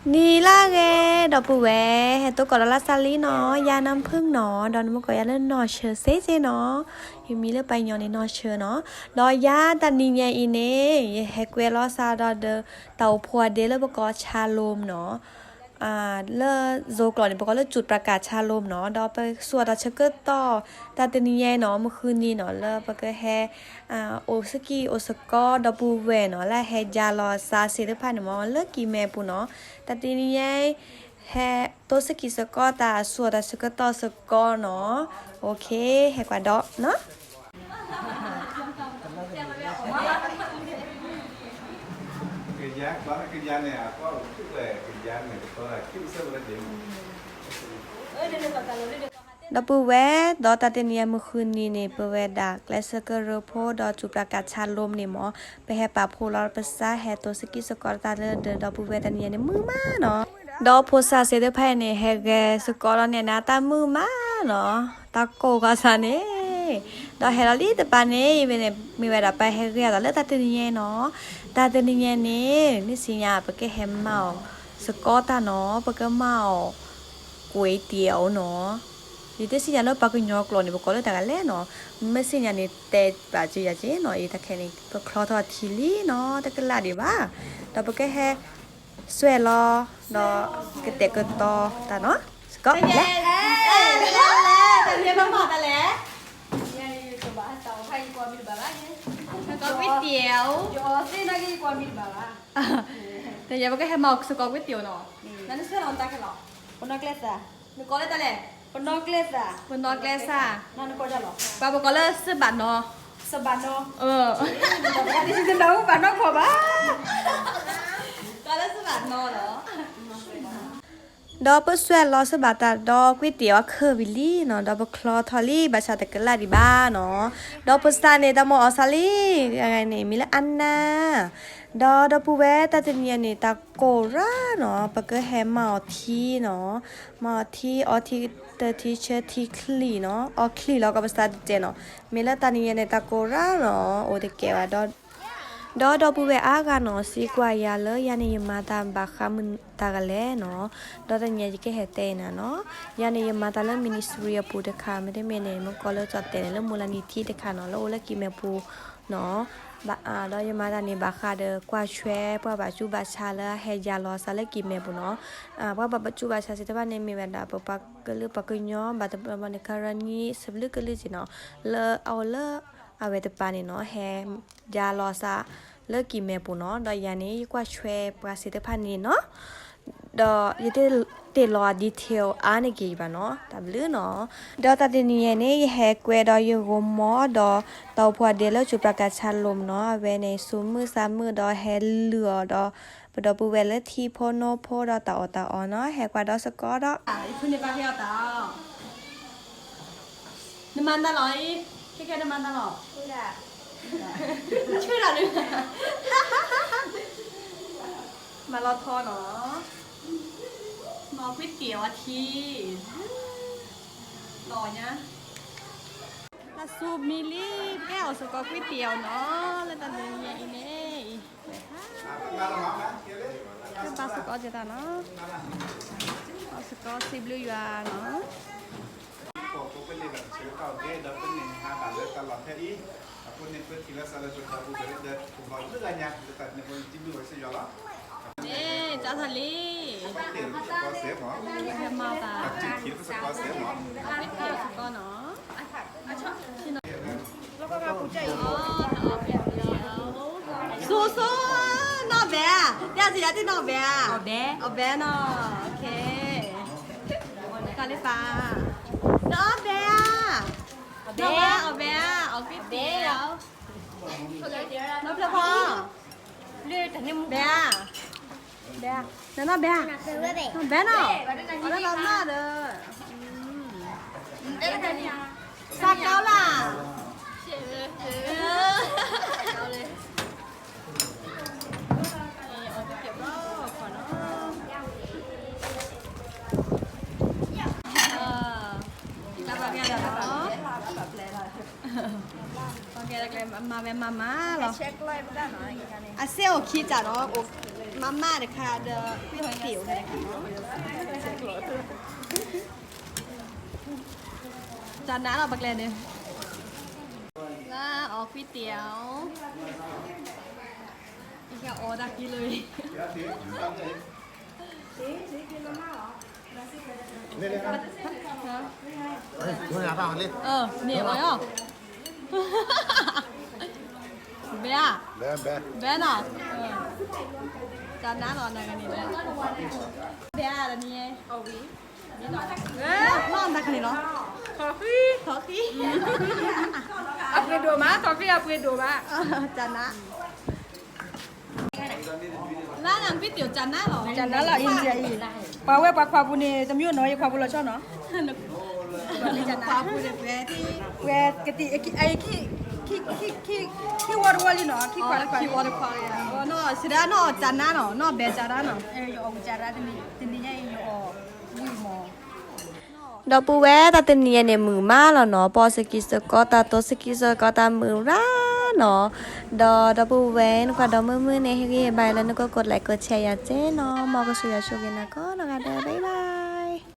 နံၤလၢအဂ့ၤ ဒီပုၢ်ဝဲၢ်, ဟဲတိၢ်ကီးဒီးလၢ်စၢ်လံနီၤ, ယၤနီၢ်ဖုၣ်နီၤ, ဒီးနမ့ၢ်ကိးယၤလၢနီၢ်ဆၢစ့ၢ်ကီးနီၤ, ယမံၤလၢပှၤကညီန့ၣ်နီၢ်ဆၢနီၤ, ဒီးယၤတနံၤညါအံၤန့ၣ် ယဟဲကွဲလီၤစၢ်ဒီးဒီး တၢ်အိၣ်ဖှိၣ်အဒ့လၢပကိးဆါလိမ်နီၤ, လၢယိၤကျိာ်န့ၣ် ပကိးလၢ จุดประกาศชาลม နီၤ, ဒီးပဆိၣ်အတၢ်ဆၢကတီၢ် တၢ်တနံၤညါအံၤနီၤ မုၢ်ဃုနံၤနီၤ လၢပကဟဲ အိၣ်စကံၢ်အိၣ်စကီဒီပုၢ်ဝဲၢ်နီၤ, လၢဟဲယၤလီၤစၢ်သ့ၣ်တဖၣ်န့ၣ်မ့ၢ် လၢကံၢ်မဲပူၤနီၤ, တၢ်တနံၤညါအံၤ ဟဲတိၢ်စကံၢ်စကီတၢ် ဆိၣ်အတၢ်ဆၢကတီၢ်စကီနီၤ, ဟဲကွၢ်ဒီးနီၤ. ဒီပုၢ်ဝဲၢ် ဒီးတၢ်တနံၤညါမုၢ်ဃုနံၤန့ၣ် ပဝဲဒၣ်ကျဲးစၢးကရၢဖိဒီး จุดประกาศชาลม န့ၣ်မ့ၢ် ပဟဲပာ်ဖှိၣ်လီၤပသး ဟဲတိၢ်စကံၢ်စကီတၢ်လၢဒီး ဒီပုၢ်ဝဲၢ် တၢ်တနံၤညါန့ၣ်မုာ်မးနီၤ, ဒီးဖိသၣ်သ့ၣ်တဖၣ်န့ၣ် ဟဲဂဲၤစကီဒီးန့ၣ် နတၢ်မုာ်မးနီၤ, တၢ်ကိၢ်ဂီၤစၢ်န့ၣ်, ဒီးဟဲလီၤလံတပၤန့ၣ် မ့ၢ်ဝဲဒၣ်ပဟဲဂဲၤအီၤလၢတၢ်တနံၤညါနီၤ, တၢ်တနံၤညါန့ၣ် နသ့ၣ်ညါ ပကဟဲမၤအီၤစကီတၢ်နီၤ, ပကမၤအီၤ ก๋วยเตี๋ยว နီၤ, ယတသ့ၣ်ညါလၢပှၤကညီကျိာ်န့ၣ် ပကိးလၢတၢ်ကလဲၣ်နီၤ, မ့ၢ်သ့ၣ်ညါန့ၣ် တဲဘၣ်က့ၤယၤက့ၤနီၤ, အံၤတၢ်ခဲန့ၣ် ပချီထီၣ်ထံလံနီၤ, တကလၢ်ဒံးဘၣ်, ဒီးပကဟဲစွဲၣ်လီၤ ဒီးကတဲာ်ကတီၤတၢ်နီၤ, စကီလဲၣ်, တၢ်မၤတၢ်လဲၣ်, ก๋วยเตี๋ยว တယဲပကဟဲမၤအီၤစကီก๋วยเตี๋ยวနီၤ, နနစွဲၣ်လီၤတၢ်ခဲလီၤ, ပနီၣ်ကျဲသး, နကိးလၢတၢ်လဲၣ်, ပနီၣ်ကျဲသး, ပနီၣ်ကျဲသး, ပှၤပကိးလၢစဘၣ်နီၤ, စဘၣ်နီၤ, ဘၣ်နီၣ်ခီဘၣ်, ကိးလၢစဘၣ်နီၤလီၤ. ဒီးပစွဲၣ်လီၤစဘၣ်တၢ်ဒီးก๋วยเตี๋ยวအီၤခုၣ်ဝံၤလံနီၤ, ဒီးပချီထီၣ်လံ ဘၣ်ဆၣ်တကလၢ်ဒံးဘၣ်နီၤ, ဒီးဖိသၣ်န့ၣ် တၢ်မၤအီၣ်စၢ်လံ, အဂၤန့ၣ် မံၤလၢအနၢ်, ဒီးဒီပုၢ်ဝဲၢ် တၢ်တနံၤအံၤန့ၣ် တၢ်ကိၢ်ရၣ်နီၤ, ပကဟဲမၤအီၤထံနီၤ, မၤအီၤထံ အီထံ တထံ ဆၢထံချံနီၤ, အီချံလီၤကီးပသးတတဲနီၤ, မ့ၢ်လၢတၢ်တနံၤအံၤန့ၣ် တၢ်ကိၢ်ရၣ်နီၤ, အိၣ်တကဲဘၣ်ဒီး ဒီးဒီပုၢ်ဝဲၢ်အါဂၤနီၤ သံကွၢ်ယၤလၢယၤန့ၣ်ယမၤတၢ်ဘၣ်ဃးမုၢ်တၢ်ကလဲၣ်နီၤ, ဒီးတနံၤညါယကဟဲတဲအံၤနၤနီၤ, ယၤန့ၣ်ယမၤတၢ်လၢ ministry အပူၤတခါ မ့တမ့ၢ်န့ၣ် မ့ၢ်ကိးလၢကၠီၣ်တဲာ်န့ၣ် လၢမူလနံၤထံတခါနီၤ, လၢအိၣ်လၢကံၢ်မဲပူၤနီၤ, ဘၣ်အါဒီးယမၤတၢ်န့ၣ်ဘၣ်ဃးဒီးကွၢ်ဆွဲပှၤဘၣ်ကူဘၣ်ဆါလၢအဟဲယၤလီၤစၢ်လၢကံၢ်မဲပူၤနီၤ, ပှၤဘၣ်ကူဘၣ်ဆါသ့ၣ်တဖၣ်န့ၣ် မ့ၢ်ဝဲဒၣ်ပပှၤကလုာ်ပှၤကညီ ဘၣ်တဘျီဘျီန့ၣ် ကရၢနံ စဘျုးကလုာ်က့နီၤ, လၢအအိၣ်လၢ အဝဲတပၤန့ၣ်နီၤ ဟဲယၤလီၤစၢ်လၢကံၢ်မဲပူၤနီၤ, ဒီးယၤန့ၣ် ယကွၢ်ဆွဲပှၤသ့ၣ်တဖၣ်န့ၣ်နီၤ, ဒီးယတ့ၢ်လီၤ detail အါန့ၢ်က့ၤဘၣ်နီၤ, တၢ်ဘျုးနီၤ, ဒီးတၢ်တနံၤအံၤန့ၣ် ယဟဲကွဲဒီးယဂိၤမီၢ်ဒီး တၢ်အိၣ်ဖှိၣ်အဒ့လၢ ကၠူးပြကၣ်ဆၣ်လိမ်နီၤ, အဝဲန့ၣ် သူၣ်မုာ်သးမုာ်ဒီးဟဲလုၢ်အီၤဒီး ပဒီပုၢ်ဝဲၢ်လၢထံဖိနိဖိဒီးတၢ်အီၣ်တၢ်အီနီၤ, ဟဲကွၢ်ဒီးစကီဒီး နမၤတၢ်လီၤအံၤ, ခဲခဲနမၤတၢ်လီၤ, ဆူၣ်လီၤနုၤ, မၤလီၤထီနီၤ, မၤကွံာ်တ့ၢ်အီၤထံ, လီၤညါ, တၢ်ဆူၣ်မံလံ, ပကဲအီၣ်စကီကွံာ်တ့ၢ်အီၤနီၤ, လၢတၢ်တနံၤအံၤန့ၣ်, ကဘၣ်စကီတ့ၢ်တၢ်နီၤ, အီၣ်စကီစံးဘျုးယွၤနီၤ. ပကပလ့ဘၣ်တဆၢကတီၢ်က့ၤ ဒီးပန့ၣ်ဟါဘၣ်လၢတၢ်လီၢ်ဖဲအံၤ, အဃိန့ၣ် ပထံၣ်လီၤစၢ်လၢပဒီပုၢ်ဝဲၢ်လၢဒီး ပဘီၣ်လၢအညါ လၢတၢ်န့ၣ်ဖိန့ၣ် စံးဘျုးဝဲစ့ၢ်ကီးလီၤ. မ့ၢ်တၢ်သးလံ, ပတ့ၢ်လီၤပစကီစဲးမး, ဟဲမၤတၢ်, ပတ့ၢ်လီၤပစကီစဲးမး, အဝဲတ့ၢ်လီၤစကီနီၤ. စိစိ, နီၢ်ဘဲဧါ, တဲစံးယၤတ့ၢ်နီၢ်ဘဲဧါ, အီၣ်ဘဲနီၤ, ကလ့ပၤ, နီၢ်ဘဲဧါ, နီၢ်ဘဲအီၣ်ဘဲဧါ, အီၣ်ကွံာ်တ့ၢ်ဧါ, နီၢ်ဖျၢၣ်ဖီ, ဘဲဧါ, ဘဲဧါ, နနီၢ်ဘဲဧါ, နီၢ်ဘဲနီၤ, အီၣ်လၢနီၢ်နီၢ်ဒီး စးကီလၢ်, မၤဝဲမၤမၤလီၤ, အစဲအိၣ်ခံတၢ်နီၤ, အိၣ် မၤမၢ်တခါဒီး ကွံာ်ဟီၣ်တ့ၢ်အိၣ်တခါန့ၣ်, ကနၣ်လီၤပကျဲန့ၣ်, လၢအီၣ်ကွံာ်တ့ၢ်အီၤ, အီၣ်တၢ်ကံလၢ, န့ၣ်အီၤ, ဘဲဧါ, ဘဲနီၤ, ကနၣ်လီၤနၤကန့ၣ်, ဘဲဧါတနံၤ, နီၢ်နၤကန့ၣ်လီၤ, ထီၣ်ဃံ, ထီၣ်ဃံ, အပှ့ၤဒိၣ်မး, ထီၣ်ဃံအပှ့ၤဒိၣ်မး, ကနၣ် လၢနကွံာ်တ့ၢ်ကနၣ်လီၤ, ကနၣ်လီၤ India အံၤ, ပှၤဝဲပှၤခွါပူၤန့ၣ် တမံၤနီၤ ယခွါပူၤလီၤဆီနီၤ, ပှၤပူၤန့ၣ် ပှဲၤ, ပှဲၤကတံၢ်, ခံဝီတဝီလံနီၤ, ခံခွါတခွါ, စဒၣ်နီၢ်ကနၣ်နီၤ, နီၢ်ဘဲကနၣ်နီၤ, ယအီၣ်ဝံၣ်ကနၣ်, တနံၤညါအံၤယအီၣ်ဝံၣ်မး ဒီပုၢ်ဝဲၢ် တၢ်တနံၤအံၤန့ၣ် မုာ်မးလီၤနီၤ, ပှၤစကံးစကီးတၢ်တိ စကံးစကီးတၢ်မုာ်ရၣ်နီၤ, ဒီးဒီပုၢ်ဝဲၢ် နကွၢ်ဒီးမုာ်မုာ်န့ၣ် ဟ့ၣ်ဂံၢ်ဟ့ၣ်ဘါလၢနကကိးlike ကိးshareယၤက့နီၤ, မ်ကစၢ်ယွၤဆိၣ်ဂ့ၤနၤကိးနီၢ်ဂၤဒဲး bye bye.